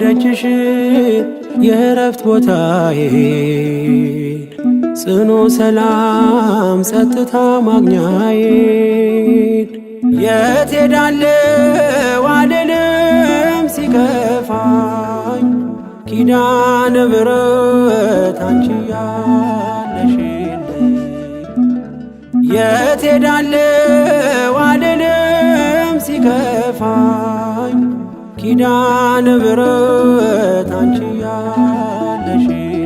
ደጅሽ የእረፍት ቦታዬን ጽኑ ሰላም ጸጥታ ማግኛዬን። የት ሄዳለሁ አልልም ሲከፋኝ፣ ኪዳነ ምሕረት አንቺ ያለሽልኝ። የት ሄዳለሁ አልልም ሲከፋኝ፣ ኪዳነ ምሕረት አንቺ ያለሽልኝ።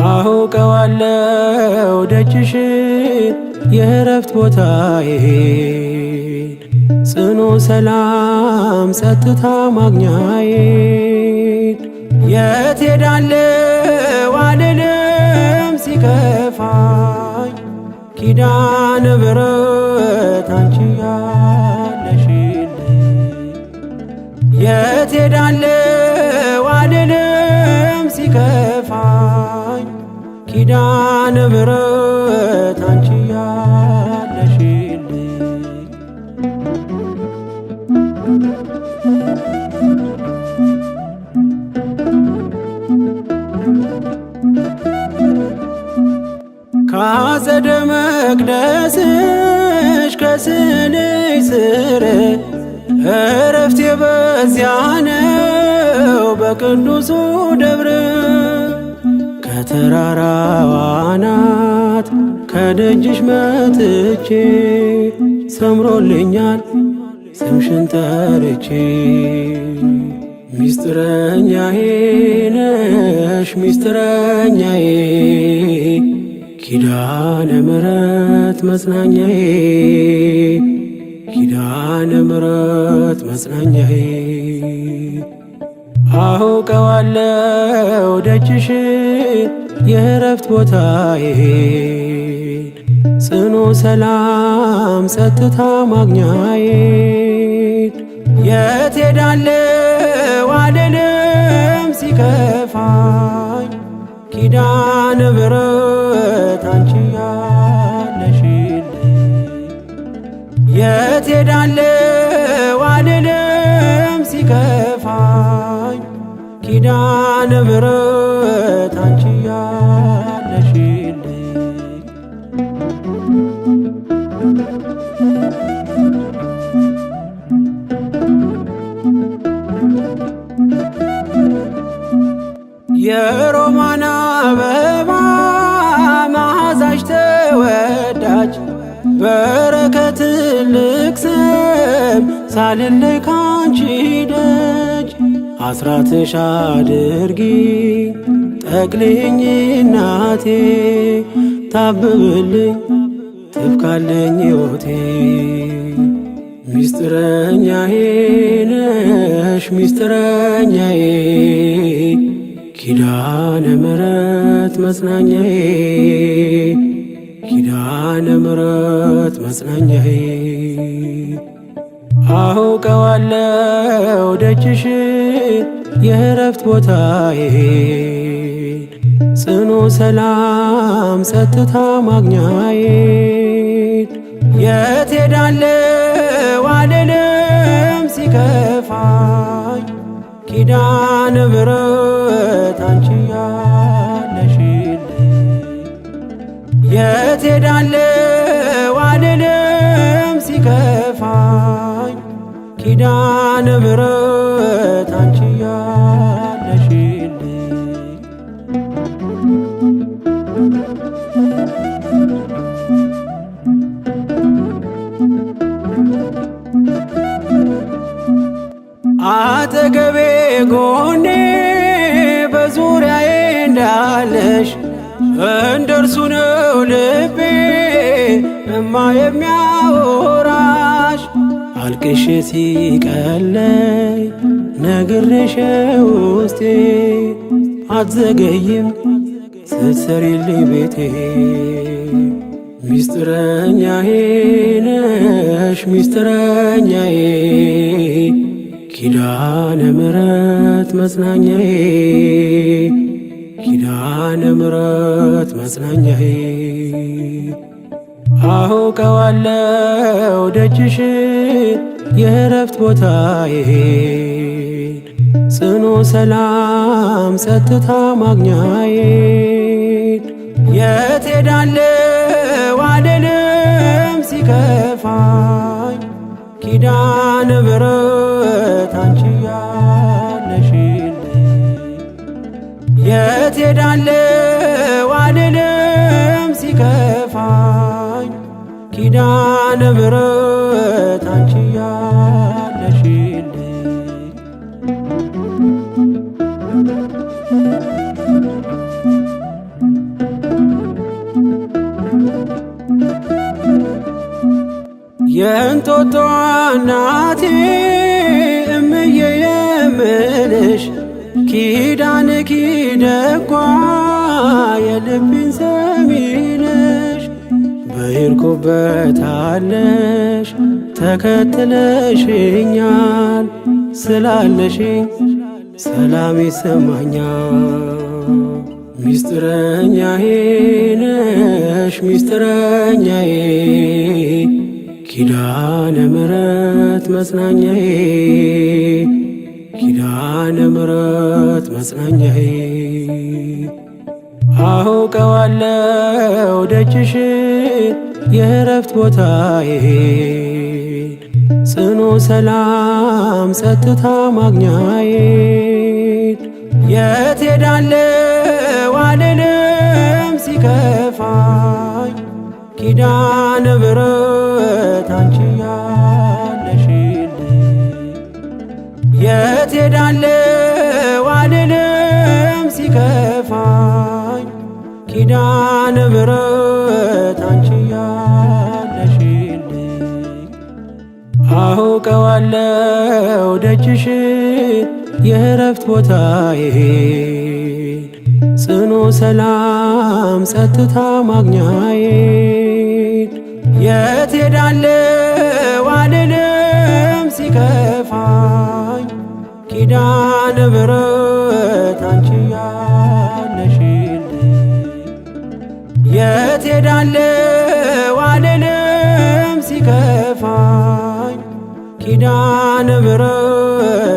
አውቀዋለሁ ደጅሽ የእረፍት ቦታዬን ጽኑ ሰላም ጸጥታ ማግኛዬን። የት ሄዳለሁ አልልም ሲከፋኝ፣ ኪዳነ ምሕረት አንቺ ያለሽልኝ። የት ሄዳለሁ አልልም ሲከፋኝ፣ ኪዳነ ምሕረት አንቺ ያለሽልኝ። ካጸደ መቅደስሽ ከስንሽ ስር እረፍቴ በዚያ ነው በቅዱሱ ደብር። ከተራራዋ አናት ከደጅሽ መጥቼ ሰምሮልኛል ስምሽን ጠርቼ። ሚስጥረኛዬ ነሽ ሚስጥረኛዬ፣ ኪዳነ ምሕረት መጽናኛዬ፣ ኪዳነ ምሕረት መጽናኛዬ። አውቀዋለሁ ደጅሽ የእረፍት ቦታዬን ጽኑ ሰላም ጸጥታ ማግኛዬን። የት ሄዳለሁ አልልም ሲከፋኝ፣ ኪዳነ ምሕረት አንቺ ያለሽልኝ። የት ሄዳለሁ አልልም ሲከፋኝ፣ ኪዳነ ምሕረት አንቺ ያለሽልኝ። የሮማን አበባ መዓዛሽ ተወዳጅ፣ በረከት ልቅስም ሳልለይ ካንቺ ደጅ። አስራትሽ አድርጊ ጠቅልኝ እናቴ፣ ታብብልኝ ትብካለኝ ሕይወቴ። ሚስጥረኛዬ ነሽ ሚስጥረኛዬ፣ ኪዳነ ምሕረት መጽናኛዬ፣ ኪዳነ ምሕረት መጽናኛዬ። አውቀዋለሁ ደጅሽ የእረፍት ቦታዬን ጽኑ ሰላም ጸጥታ ማግኛዬን። የት ሄዳለሁ አልልም ሲከፋኝ፣ ኪዳነ ምሕረት አንቺ ያለሽልኝ። የት ሄዳለሁ አልልም ሲከፋኝ፣ ኪዳነ ምሕረት አንቺ ያለሽልኝ። አጠገቤ ጎኔ በዙሪያዬ እንዳለሽ እንደርሱ ነው ልቤ እማ የሚያወራሽ። አልቅሼ ሲቀለኝ ነግሬሽ ውስጤ አትዘገይም ስትሰሪልኝ ቤቴ። ሚስጥረኛዬ ነሽ ሚስጥረኛዬ፣ ኪዳነ ምሕረት መጽናኛዬ፣ ኪዳነ ምሕረት መጽናኛዬ። አውቀዋለሁ ደጅሽ የእረፍት ቦታዬን ሰላም ጸጥታ ማግኛዬን የት ሄዳለሁ አልልም ሲከፋኝ ኪዳነ ምሕረት አንቺ ያለሽልኝ የት ሄዳለሁ አልልም ሲከፋኝ ኪዳነ ምሕረት አንቺ ያለሽልኝ። የእንጦጦ እናቴ እምዬ የምልሽ ኪዳን ኪደጓ የልቤን ሰሚነሽ በሄድኩበታለሽ ተከትለሽኛል ስላለሽኝ ሰላም ይሰማኛል። ሚስጥረኛዬ ነሽ ሚስጥረኛዬ ኪዳነ ምሕረት መጽናኛዬ ኪዳነ ምሕረት መጽናኛዬ አውቀዋለሁ ደጅሽን የእረፍት ቦታዬን ጽኑ ሰላም ጸጥታ ማግኛዬን የት ሄዳለሁ አልልም ሲከፋኝ ኪዳነ ምሕረት አንቺ ያለሽልኝ የት ሄዳለሁ አልልም ሲከፋኝ ኪዳነ ምሕረት አንቺ ያለሽልኝ አውቀዋለሁ ደጅሽን የእረፍት ቦታዬን ጽኑ ሰላም ጸጥታ ማግኛዬን የት ሄዳለሁ አልልም ሲከፋኝ ኪዳነ ምሕረት አንቺ ያለሽልኝ የት ሄዳለሁ አልልም ሲከፋኝ ኪዳነ ምሕረት